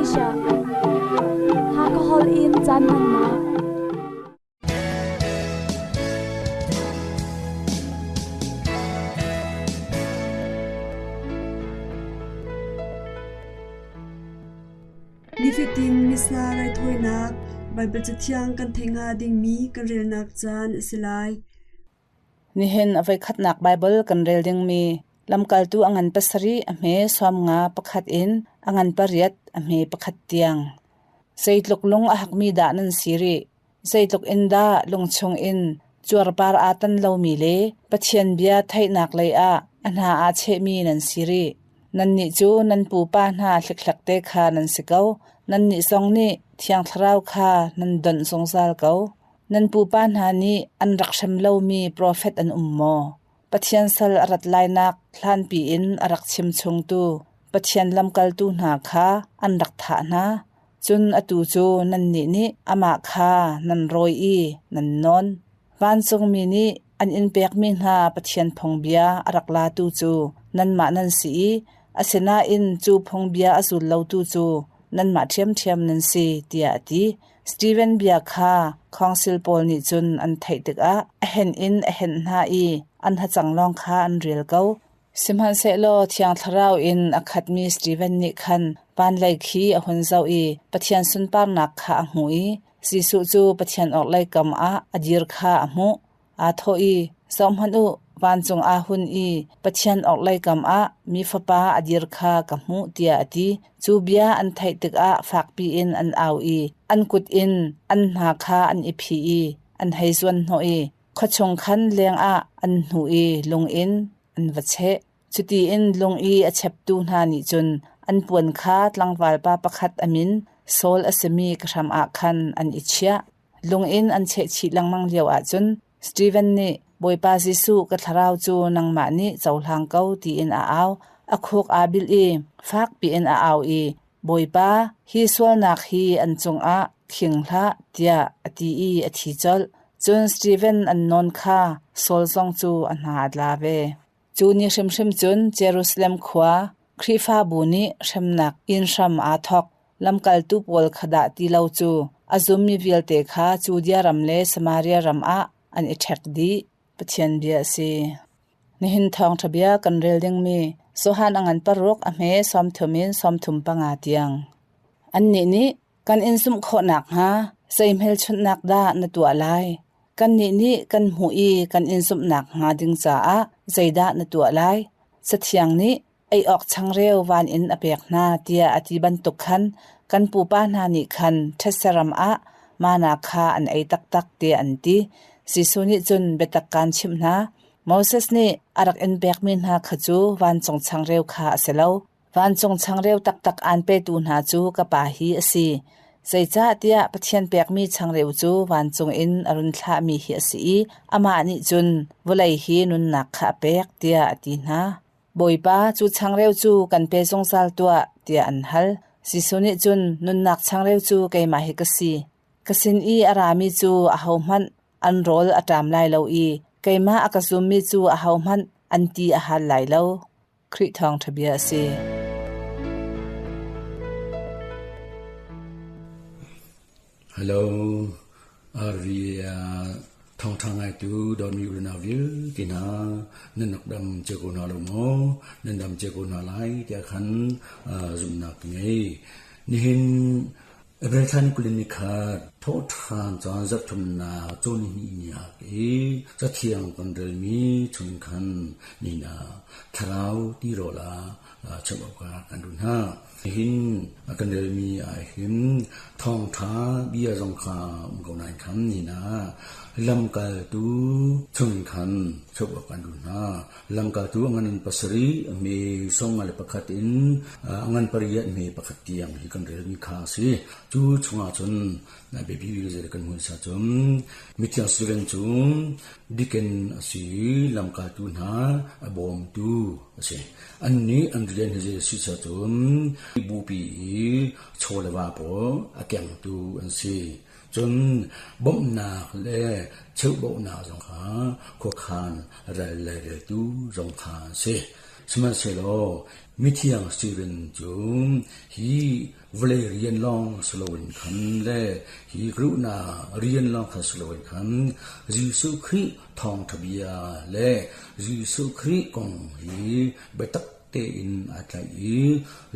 Asia. Hakha holh in caan hmannak. Nifatin Missa raithawinak Baibal Cathiang kan theih hnga dingmi kan relnak caan a si lai. Nihin a voikhatnak Baibal kan rel dingmi lamkaltu a ngan pasarih a hme sawm nga pakhat in a ngan pariat a hme pakhat tiang. Zeitluk lung a hakmi dah nan si rih? Zeitluk in dah lungchung in cuarpar aa tan lomi le Pathian bia theihnak lei ah a hna aa chehmi nan si rih? Nannih cu nan pupa hna hlikhlek te kha nan si ko. Nannih zong nih Thiang Thlarau kha nan donh zungzal ko. Nan pupa hna nih an rak hrem lomi profet an um maw? Pathian sal a rat lainak hlanpi in a rak chim chungtu Pathian lamkaltu hna kha an rak thah hna. Cun atu cu nannih nih amah kha nan rawi i nan nawn. Vancungmi nih an in pekmi hna Pathian phungbia a rak latu cu nanmah nan si i asinain cu phungbia a zul lotu cu nanmah ṭhiamṭhiam nan si, tiah a ti. Steven bia kha khawngsil pawl nih cun an theih tikah a henh in a henh hna i an hacang lawng kha an ril ko. Sihmanhsehlaw Thiang Thlarau in a khatmi Steven nih khan vanlei khi a hun zoh i Pathian sunparnak kha a hmuh i Jesuh cu Pathian orhlei kam ah a dir kha a hmuh. Aa thawh i, Zohhmanh u, vancung aa hun i Pathian orhlei kam ah Mi Fapa a dir kha ka hmuh, tiah a ti. Cu bia an theih tikah fakpi in an au i an kut in an hna kha an i phih i an hei zuanhnawh i khuachung khan lengah an hnuh i lung in an va cheh. Cutiin lung i a cheptu hna nih cun an puan kha tlangvalpa pakhat a min Saul a simi ka hram ah khan an i chiah. Lung in an chehchih lengmang lio ahcun Steven nih Bawipa Jesuh ka thlarau cu nangmah nih cohlang ko tiin a au. A khuk aa bilh i fak piin a au i Bawipa, hi sualnak hi an cungah khing hlah tiah a ti i a thi colh. Cun Steven an nawn kha Saul zong cu a hna a tla ve. Cu ni hrimhrim cun Jerusalem khua Khrihfabu nih hremnak inn hram aa thawk. Lamkaltu pawl kha dah ti lo cu a zummi vialte kha Judea ram le Samaria ram ah an i ṭhek dih. Pathian bia a si. Nihin thawngṭha bia kan rel dingmi Johan a ngan paruk a hme 30 in 35 tiang. Annih nih kan in zumh khawh nakhnga zei hmelchunhnak dah na tuah lai? Kannih nih kan hmuh i kan in zumh nakhnga ding caah zeidah na tuah lai? Cathiang nih ei awk changreu van in a pek hna tiah a ti bantuk khan kan pupa hna nih khan thetse ram ah mana kha an ei taktak tiah an ti. Jesuh nih cun biatak kaan chimh hna. Moses nih a rak in pekmi hna kha cu vancung changreu kha a si lo. Vancung changreu taktak aan petu hna cu ka Pa hi a si. Zeicahtiah Pathian pekmi changreu cu vancung in a run thlahmi hi a si i amah nih cun vawlei hi nunnak kha a pek tiah a ti hna. Bawipa, cu changreu cu kan pe zungzal tuah, tiah an hal. Jesuh nih cun nunnak changreu cu keimah hi ka si. Ka sin i a rami cu ahohmanh an rawl a ṭam lai lo i keimah a ka zummi cu ahohmanh an ti a hal lai lo. Khrih thawngṭha bia a si. Hello, RV thawngṭha ngaitu dawtmi unau vialte hna, nan rak dam cio ko hna lo maw? Nan dam cio ko hna lai tiah khan zumhnak ka ngei. Nihin April thla ni 20 ni khat thawhṭhan caan zarhthumnak cawnihnih ni ah i cathiang kan relmi chung khan nihin ah thlarau tirawl ah chimh awkah kan duh hna. Nihin a kan relmi ah hin thawngṭha bia zong kha um ko nain khan nihin ah lamkaltu chung khan chimh awk kan duh hna. Lamkaltu a ngan pasarih, a hme 51 in a ngan pariat hme pakhat tiang hi kan relmi kha a si. Cu chungah cun biapi zei kan hmuh sa cun mithiang Steven cu deacon a si i lamkaltu hna a bawmtu a si. Annih an rian hi zei a si sa cun bupi i chaw le va pawl a kengtu an si. Cun bawmhnak le cheuhbauhnak zong kha khuakhan ral le reltu zong kha an si. Sihmanhsehlaw Mithiang Steven cu hi vawlei rian lawng si loin khan le hi kruhna rian lawng kha si loin khan Jesuh Khrih thawngṭha bia le Jesuh Khrih kong hi biatak tein aa tlaih i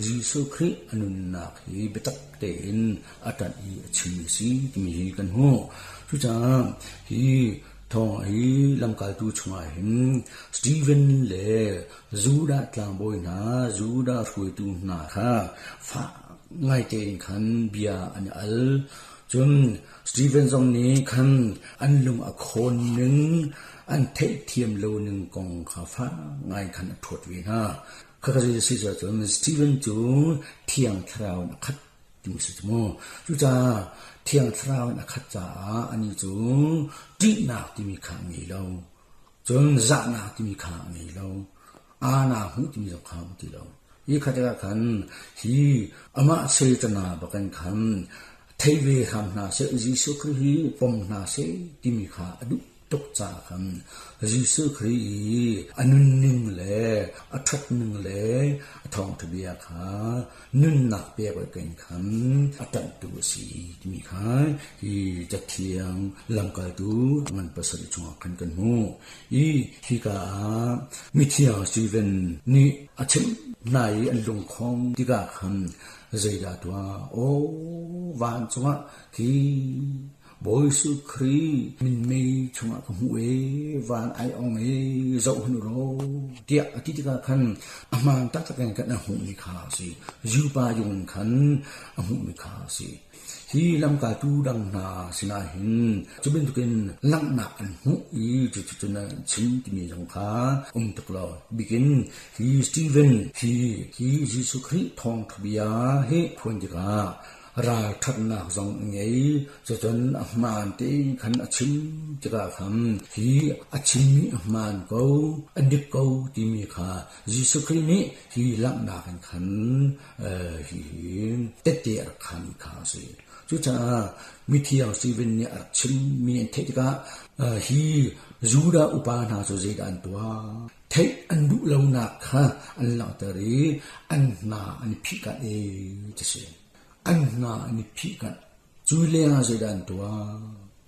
Jesuh Khrih a nunnak hi biatak tein a ṭanh i a chim a si timi hi kan hmuh. Cucaah hi thawng hi lamkaltu chungah hin Steven le Judah tlangbawi hna, Judah hruaitu hna kha fak ngai tein khan bia an i al. Cun Steven zong nih khan an lung a khawn ning, an theihthiam lo ning kong kha fak ngai khan a ṭhuat ve hna. Khakha zei si cun Steven cu Thiang Thlarau in a khat ti si cu mu. Cucaah Thiang Thlarau in a khat caah anih cu ṭihnak timi kha a ngei lo. Cun zahnak timi kha a ngei lo. Aana hmuh timi zong kha a um ti lo. Hi kha tikah khan hi amah Satan bakin khan thei ve hram hna seh, Jesuh Khrih hi pom hna seh timi kha a duh tuk caah khan Jesuh Khrih i a nunning le a ṭhatning le a thawngṭha bia kha nunnak pek awk in khan a ṭanhtu a si timi kha hi Cathiang lamkaltu ngan pasarih chungah khan kan hmuh. I hika ah mithiang Stephen nih a chimh hna i an lungkhong tikah khan zeidah tuah? Aw vancung ah khi Bawi Jesuh Khrih minmei chungah ka hmuh ee, van ai ong ee, zoh hun u law, tiah a ti tikah khan a hmaan taktak in kan a hmuhmi kha a si. Jupa yung in khan a hmuhmi kha a si. Hi lamkaltu dang hna sinah hin cu bantukin langhnak an hmuh i cuticun an chim timi zong kha um tuk lo. Bikin hi Stephen hi hi Jesuh Khrih thawngṭha bia hi phuan tikah ralṭhatnak zong a ngei. Cucun a hmaan tein khan a chim tikah khan hi a chimmi a hmaan ko, a dik ko timi kha Jesuh Khrih nih hi langhnak in khan hi tette a rak khanmi kha a si. Cucaah mithiang Stephen nih a rak chimmi an theih tikah hi Judah upa hna cu zeidah an tuah? Theih an duh lonak kha an langhter i an hna an i phihkanh i ti si. An hna an i phihkanh. Cu lengah zeidah an tuah?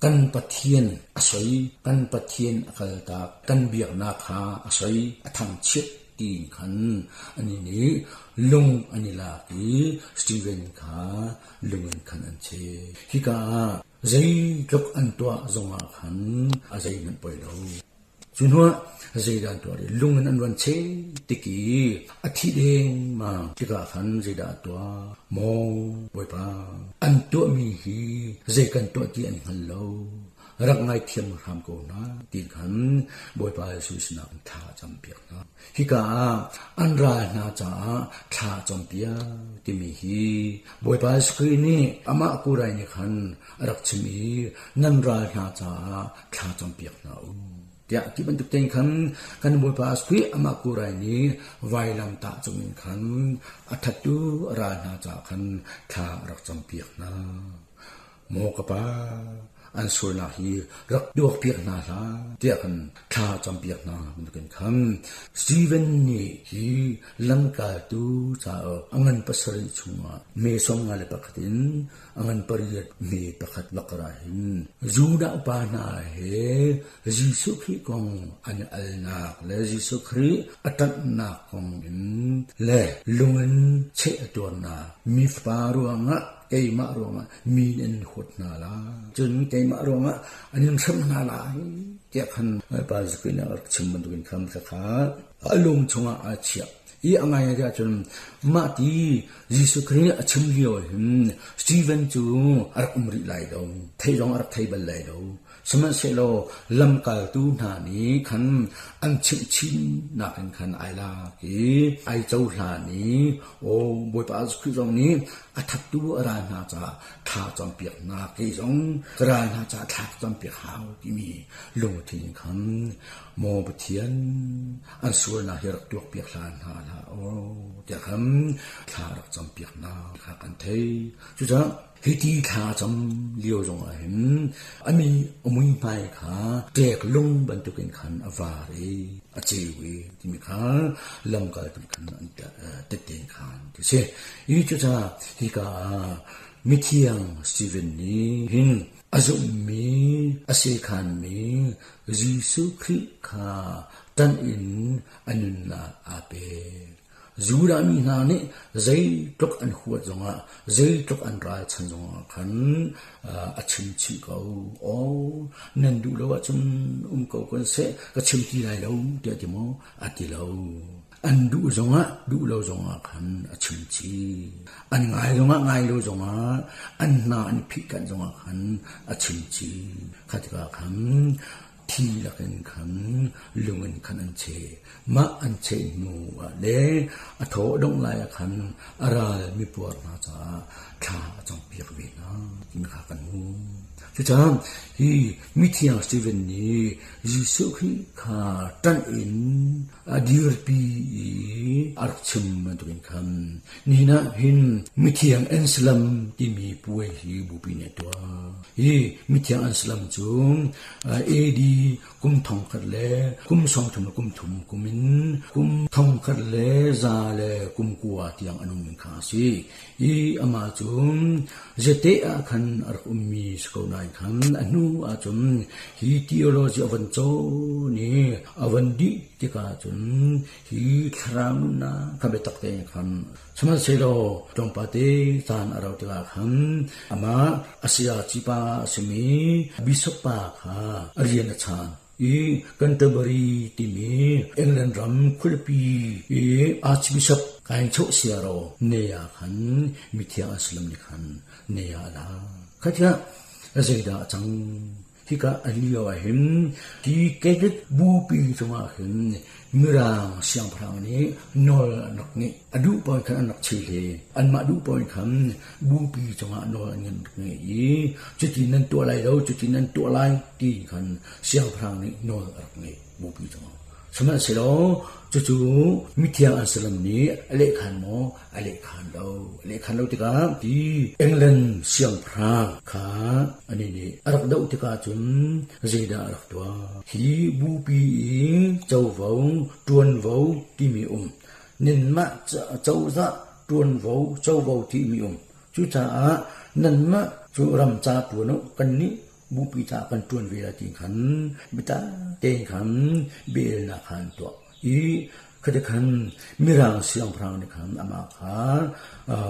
Kan Pathian a soi, kan Pathian a kaltak, kan biaknak kha a soi, a thangchiat tiin khan anih nih lung an i lak i Steven kha lung in khan an cheh. Hika ah zeitluk an tuah zongah khan a zeihmanh poi lo. Cu hnuah zeidah an tuah rih? Lung in an ruan cheh tik i a thih dengmang tikah khan zeidah a tuah? Maw Bawipa, an tuahmi hi zei kan tuah ti an hngal lo. Rak ngaithiam hram ko hna ti khan Bawipa Jesuh sinah thla a campiak hna. Hika ah an ral hna caah thla a campiak timi hi Bawipa Jesuh Khrih nih amah kurai nih khan a rak chim i nan ral hna caah thla campiak hna u tiah ti bantuk tein khan kan Bawipa Khrih amah kurai nih vailamtah cungin khan a thattu a ral hna caah khan thla a rak campiak hna. Maw ka pa, an sualnak hi rak tuakpiak hna hlah tiah khan thla campiak hna bantukin khan Stephen nih hi lamkaltu cauk a ngan pasarih chungah me 51 in a ngan pariat me pakhat bakara hin Judah upa hna he Jesuh Khrih kong an i alnak le Jesuh Khrih a ṭanhnak kong in le lung in cheh a tuarnak mi fapa ruangah keimah ruangah mi an huat hna lai cun keimah ruangah an in hrem hna lai tiah khan pa Zikri nih a rak chim bantukin khan khakha a lung chungah aa chiah i a ngai ngai ahcun mah ti Jesuh Khrih a chim lio hin Stephen cu a rak um rih lai lo thei zong a rak thei bal lai lo. Sihmanhsehlaw lamkaltu hna nih khan an chimh chinnak in khan ai lak i ai cohlan i aw Bawipa Jesuh Khrih zong nih a thattu a ral hna caah thla campiaknak kei zong ka ral hna caah thla ka campiak hau timi lungthin khan maw Pathian an sualnak hi rak tuakpiak hlan hna hlah aw tiah khan thla rak campiak hna kha kan thei. Cucaah Hiti thla cam lio zong ah hin a mi a muihmai kha ṭek lung bantukin khan a var i a ceu i timi kha lamkaltu khan an tette khan ti si. Hi cucaah hika ah mithiang Stephen nih hin a zumhmi a sekhanmi Jesuh Khrih kha ṭanh in a nunnak aa pek. Judah mi hna nih zeitluk an huat zongah, zeitluk an ralchan zongah khan a chim chih ko. Aw, nan duh lo ahcun um ko kan seh, ka chim ti lai lo tiah ti maw? A ti lo. An duh zongah, duh lo zongah khan a chim chih. An ngai zongah, ngai lo zongah, an hna an phih kanh zongah khan a chim chih. Kha tikah khan thi lakin khan lung in khan an cheh. Mah an cheh hnu ah le a thaw a dongh lai ah khan a ral mipuar hna caah thla a campiak ve hna timi kha kan hmuh. Cucaah hi mithiang Stephen nih Jesuh Khrih kha ṭanh in a dirpi i a rak chim bantukin khan nihin ah hin mithiang Anselm timi puai hi bupi nih a tuah. Hi mithiang Anselm cu AD kum thongkhat le kum sawmthum le kum thum kum in kum thongkhat le za le kum kua tiang a nung kha a si. I amah cu zete ah khan a rak ummi si ko nain khan a hnu ahcun hi theology a van cawn i a van dih tikah cun hi thlarau nunnak kha biatak tein khan Sihmanhsehlaw tlawmpate caan a rauh tikah khan amah a sayaci pa a simi bishop pa kha a rian a chaan i Canterbury timi England ram khualipi i Archbishop Kainchoh Siaro ne ah khan mithiang Anselm nih khan ne ah a la. Kha zeidah a cang? Hika a lio ah hin hi Catholic bupi cungah hin Mirang siangpahrang nih nawl an rak ngeih. A duh paoh in khan an rak chih Anmah duh paoh in khan bupi cungah nawl an rak ngeih i cuti nan tuah lai lo, cuti nan tuah lai ti khan siangpahrang nih nawl a rak ngeih bupi cungah. Sihmanhsehlaw cucu mithiang Anselm nih a lehkhan maw? A lehkhan lo. A lehkhan lo tikah ti England siangpahrang kha anih nih a rak doh tikah cun zeidah a rak tuah? Hi bupi i covo, ṭuanvo timi um. Nanmah cozah ṭuanvo, covo timi um. Cucaah nanmah cu ram ca ṭuan u, kannih bupi caah kan ṭuan ve lai ti khan biatak tein khan biaelnak kha an tuah i khati khan Mirang siangpahrang nih khan amah kha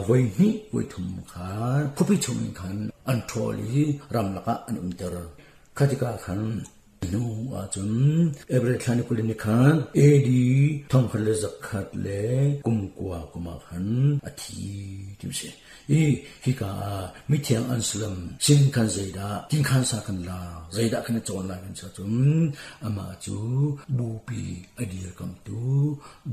voi hnih voi thum kha khuapi chungin khan an ṭhawl i ramlak ah an umter. Kha tikah khan hnu ahcun April thla ni 20 ni khan AD 1129 kum ah khan a thi ti a si. I hika ah mithiang Anselm sin khan zeidah tinkhan sa kan la, zeidah kan i cawn lai kan si ahcun amah cu bupi a dirkamtu,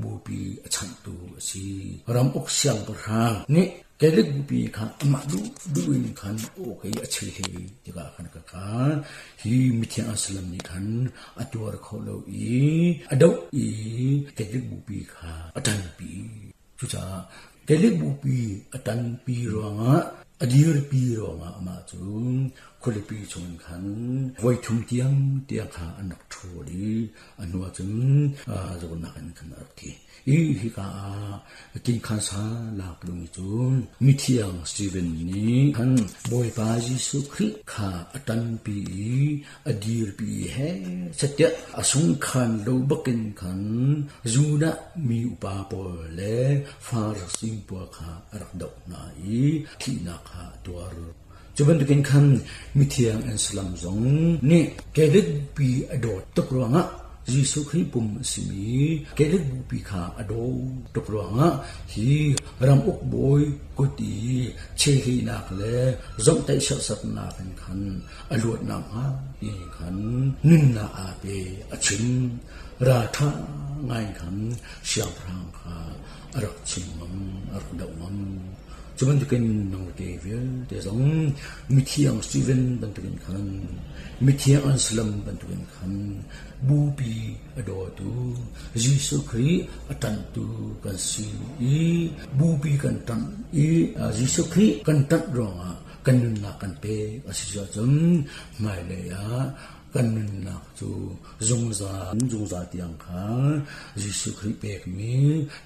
bupi a chanhtu a si. Ram uk siangpahrang nih Catholic bupi kha amah duh duh in khan awk i a chih tikah khan ka ka hi mithiang Anselm nih khan a tuar kho lo i a doh i Catholic bupi kha a ṭanpi. Cucaah Catholic bupi a ṭanpi ruangah a dirpi ruangah amah cu khualipi chung khan voi thum tiang tiang kha an rak ṭhawl i a hnu ah cun zawtnak in khan a rak thi. I hika ah Tinkhan sa lak lung cu mithiang Stephen nih khan Bawipa Jesuh Khrih kha a ṭanpi i a dirpi he setiah a sungkhan lo bakin khan Judah mi upa pawl le Farasi pawl kha a rak doh hna i thihnak kha a tuar. Cu bantukin khan mithiang Anselm zong nih Catholic bupi a dawt tuk ruangah Jesuh Khrih pum a simi Catholic bupi kha a dawt tuk ruangah hi ramuk bawi kut i chehlinak le zomhtaih serhsatnak in khan a luat nakhnga ti khan nunnak aa pe a chim. Ralṭha ngai khan siangpahrang kha a rak chim ngam, a rak doh ngam. Cu bantukin nangte vialte zong mithiang Stephen bantukin khan, mithiang Anselm bantukin khan bupi a dawtu Jesuh Khrih a ṭanhtu kan si i bupi kan ṭanh i Jesuh Khrih kan ṭanh ruangah kan nunnak kan pek a si ahcun hmailei ah kan nunnak cu zungzal zungzal tiang kha Jesuh Khrih pekmi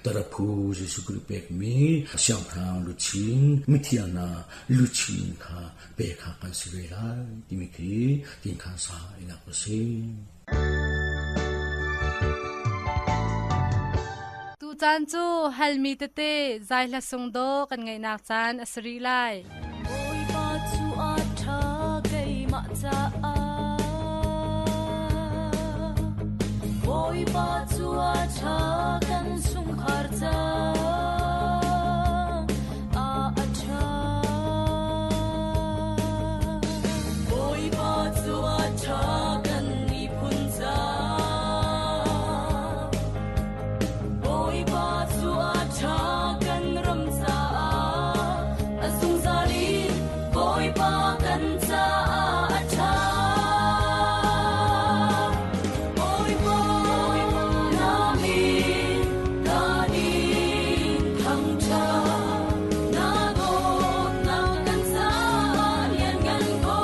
taraphu Jesuh Khrih pekmi siangpahrang luchin mithiang hna luchin kha pe kha kan si ve lai timi khi tinkhan sa inak a si. Tucaan cu halmi tete zai hla sung daw kan ngaihnak caan a si rih lai. Bawipa cu a ṭha keimah caah. Bawipa cu a ṭha kan chungkhar caah a ṭha. Bawipa cu a ṭha kan miphun caah. Bawipa cu a ṭha kan ram caah. A zungzal in Bawipa kan caah a ṭha. Bawipa na min kan in thangṭhat. Na dawtnak kan caah lianngan ko.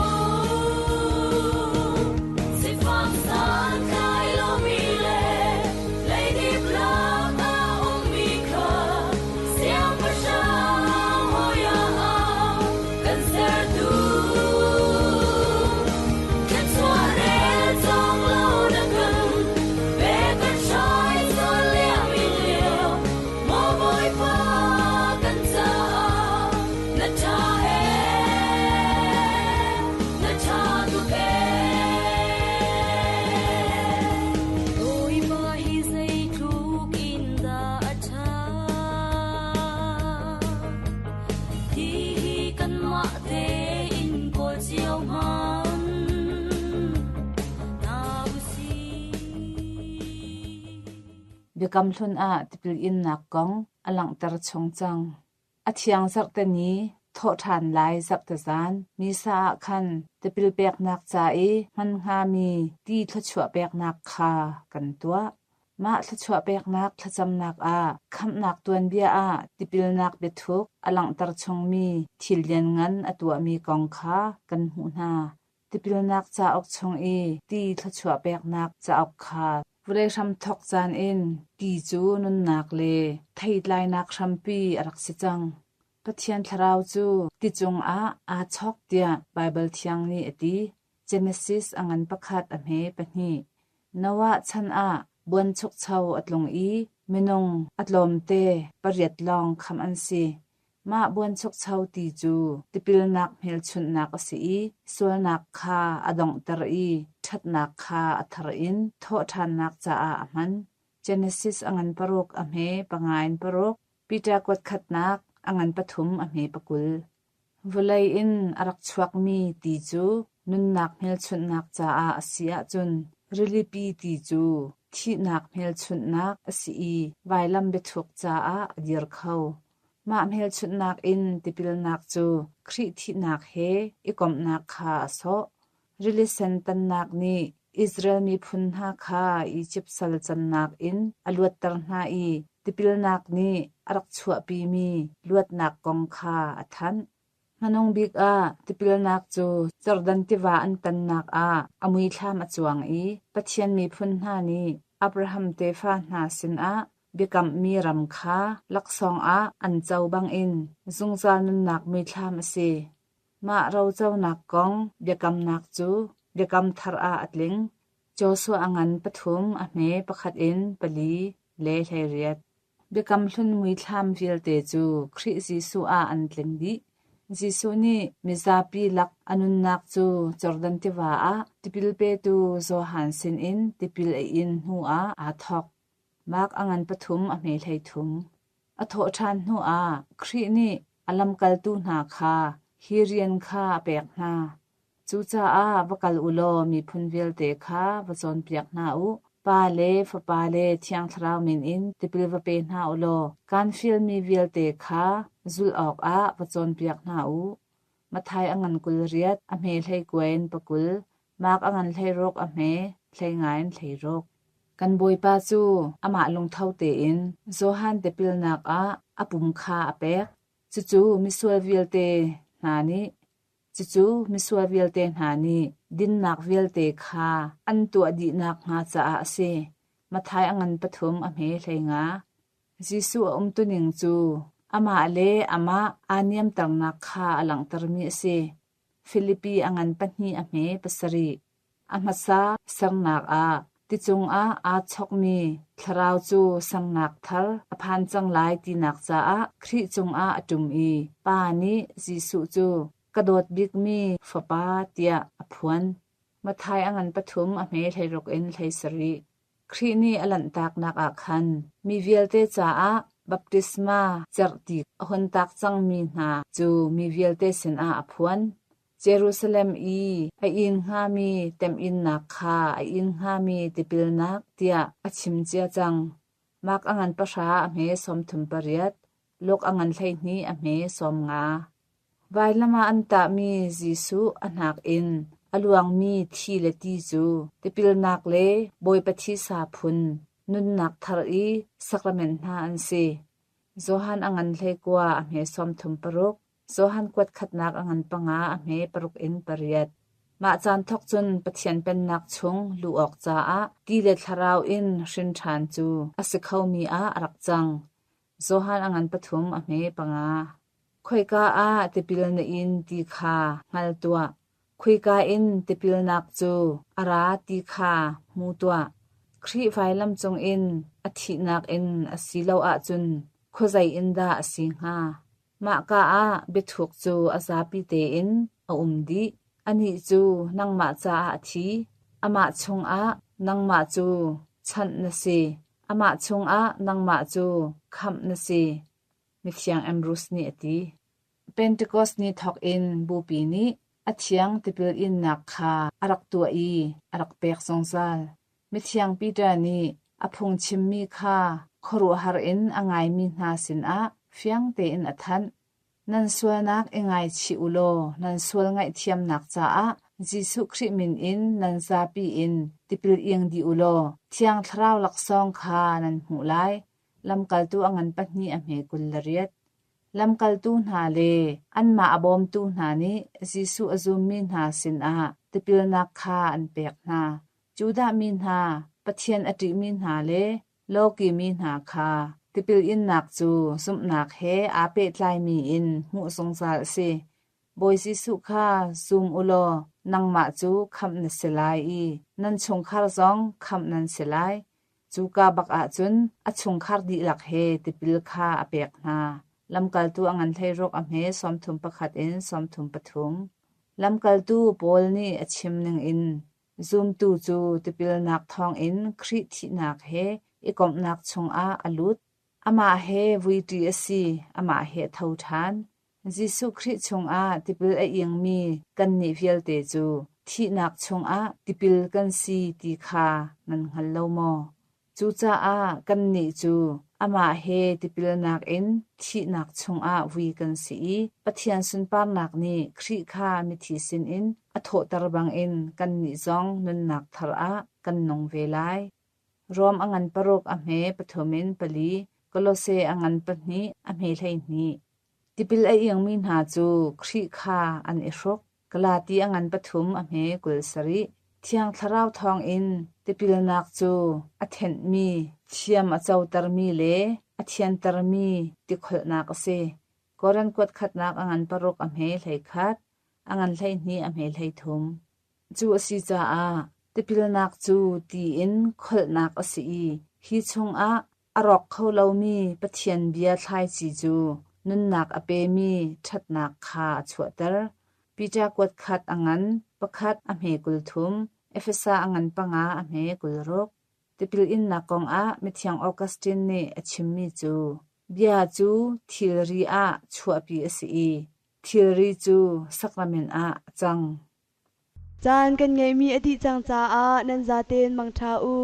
Sifak santlai lomi le leidip lak a ummi kha siangpahrang hawi ah kan sertu. Thluachuah rel cawk lo na kan pe kan hrai sual liam in lio maw Bawipa kan caah na ṭha ee na ṭha tuk ee. Bawipa hi zeitluk in dah a ṭhat hihi kanmah tein kawl cio hmanh hna usih. Biakam Hlun ah tipil innak kong a langhter chung cang. A thiang zarhte ni, thawhṭhan lai zarhte zan, Missa ah khan tipil peknak ca i hman hngami ti thluachuah peknak kha kan tuah. Mah thluachuah peknak thlacamnak ah khamhnak tuanbia ah tipilnak biathuk a langhter chungmi thil lianngan a tuahmi kong kha kan hmuh hna. Tipilnak cauk chung i ti thluachuah peknak cauk kha vawlei hramthawk caan in ti cu nunnak le theitlainak hrampi a rak si cang. Pathian thlarau cu ti cungah aa chawk tiah Baibal Thiang nih a ti. Genesis a ngan pakhat a hme pahnih. Noah chan ah buanchukcho a tlung i minung a tlawmte pariat lawng khamh an si. Mah buanchukcho ti cu tipilnak hmelchunhnak a si i sualnak kha a donghter i ṭhatnak kha a thar in thawhṭhannak caah a hman. Genesis a ngan paruk a hme panga in paruk, Peter kuat khatnak a ngan pathum a hme pakul. Vawlei in a rak chuakmi ti cu nunnak hmelchunhnak caah a si ahcun rilipi ti cu thihnak hmelchunhnak a si i vailam biathuk caah a dir kho. Mah hmelchunhnak in tipilnak cu Khrih thihnak he i komhnak kha a sawh. Rili sen tannak nih Israel miphun hna kha Izipt sal cannak in a luatter hna i tipilnak nih a rak chuahpimi luatnak kong kha a thanh. Hmanung bik ah tipilnak cu Jordan tiva an tannak ah a muithlam a cuang i Pathian miphun hna nih Abraham tefa hna sinah biakammi ram kha laksawng ah an co bangin zungzal nunnak muithlam a si. Mah roconak kong biakamnak cu Biakam Thar ah a tling. Joshua a ngan pathum a hme pakhat in pali le 18. Biakam Hlun muithlam vialte cu Khrih Jesuh ah an tling dih. Jesuh nih mizapi lak a nunnak cu Jordan tiva ah tipil petu Johan sinin tipil a in hnuah aa thawk. Mark a ngan pathum a hme 13. A thawhṭhan hnuah Khrih nih a lamkaltu hna kha hi rian kha a pek hna. Cucaah va kal u law miphun vialte kha va cawnpiak hna u. Pa le Fapa le Thiang Thlarau min in tipil va pe hna u law kaan fialmi vialte kha zulh awkah va cawnpiak hna u. Matthai a ngan 28, a hme 19 in pakul, Mark a ngan 16 a hme 15 in 16. Kan Bawipa cu amah lungtho tein Johan tipilnak ah a pum kha a pek. Cucu misual vialte hna nih Cucu misual vialte hna nih dinnak vialte kha an tuah dih nakhnga caah a si. Matthai a ngan pathum a hme 15. Jesuh a umtuning cu amah le amah aa niamternak kha a langhtermi a si. Filipi a ngan pahnih a hme pasarih. A hmasa sernak ah ti cungah aa chokmi thlarau cu sernak thar a phan cang lai tinak caah Khrih cungah a ṭum i Pa nih Jesuh cu ka dawt bikmi Fapa tiah a phuan. Matthai a ngan pathum a hme 16 in 17. Khrih nih a lanhtaknak ah khan mi vialte caah baptisma cerhti a hun tak cangmi hna cu mi vialte sinah a phuan. Jerusalem i a inn hngami temhinnak kha a inn hngami tipilnak tiah a chim cia cang. Mark a ngan pahra a hme 38, Luke a ngan 12 a hme 50. Vailam ah an tahmi Jesuh a hnak in a luangmi thi le ti cu tipilnak le Bawipa thisa phun nunnak thar i sakrament hna an si. Johan a ngan 19 a hme 36, Johan kuat khatnak a ngan panga a hme paruk in pariat. Mah caan thawk cun Pathian Pennak chung luh awk caah ti le thlarau in hrin ṭhan cu a si khomi ah a rak cang. Johan a ngan pathum a hme panga. Khoika ah tipil na in ti kha hngal tuah. Khoika in tipilnak cu a ra ti kha hmu tuah. Khrih vailam cungin a thihnak in a si lo ahcun khuazei in dah a si hnga? Mahka ah biathuk cu a zapi tein a um dih. Anih cu nangmah caah a thi. Amah chungah nangmah cu chanh na si. Amah chungah nangmah cu khamh na si. Mithiang Ambrose nih a ti. Pentecost ni thawk in Bupi nih a thiang tipil innak kha a rak tuah i a rak pek zungzal. Mithiang Peter nih a phungchimmi kha khuaruahhar in a ngaimi hna sinah fiang tein a thanh. Nan sualnak i ngaichih u law nan sual ngaihthiamnak caah Jesuh Khrih min in nan zapi in tipil ing dih u law Thiang Thlarau laksawng kha nan hmuh lai. Lamkaltu a ngan pahnih a hme 28. Lamkaltu hna le anmah a bawmtu hna nih Jesuh a zummi hna sinah tipilnak kha an pek hna. Judah mi hna, Pathian a ṭihmi hna le lawki mi hna kha tipil innak cu zumhnak he aa pehtlaimi in hmuh zungzal a si. Bawi Jesuh kha zum u law nangmah cu khamh na si lai i nan chungkhar zong khamh nan si lai. Cuka bak ahcun a chungkhar dihlak he tipil kha a pek hna. Lamkaltu a ngan 16 a hme 31 in 33. Lamkaltu Paul nih a chim ningin zumtu cu tipilnak thawngin Khrih thihnak he i komhnak chungah a lut. Amah he vuiṭi a si, amah he a tho ṭhan. Jesuh Khrih chungah tipil a ingmi kannih vialte cu thihnak chungah tipil kan si ti kha nan hngal lo maw? Cucaah kannih cu amah he tipilnak in thihnak chungah vui kan si i Pathian sunparnak nih Khrih kha mithi sinin a thawhter bangin kannih zong nunnak thar ah kan nung ve lai. Rom a ngan paruk a hme pathum in pali, Kolose a ngan pahnih a hme 12. Tipil a ingmi hna cu Khrih kha an i hruk. Galati a ngan pathum a hme 27. Thiang Thlarau thawngin tipilnak cu a thenhmi, thiam a cotermi le a thiantermi tikholhnak a si. Korin kuat khatnak a ngan paruk a hme 11, a ngan 12 a hme 13. Cu a si caah tipilnak cu ti in kholhnak a si i hi chungah a rawk kho lomi Pathian bia thlaici cu nunnak a pemi ṭhatnak kha a chuahter. Peter kuat khat a ngan, pakhat a hme 30, Efesa a ngan panga a hme 60. Tipil innak kongah Mithiang Augustine nih a chimmi cu, Bia cu thilri ah chuahpi a si i thilri cu sakramen ah a cang. Caan kan ngeihmi a dih cang caah nan zaten mangṭha u.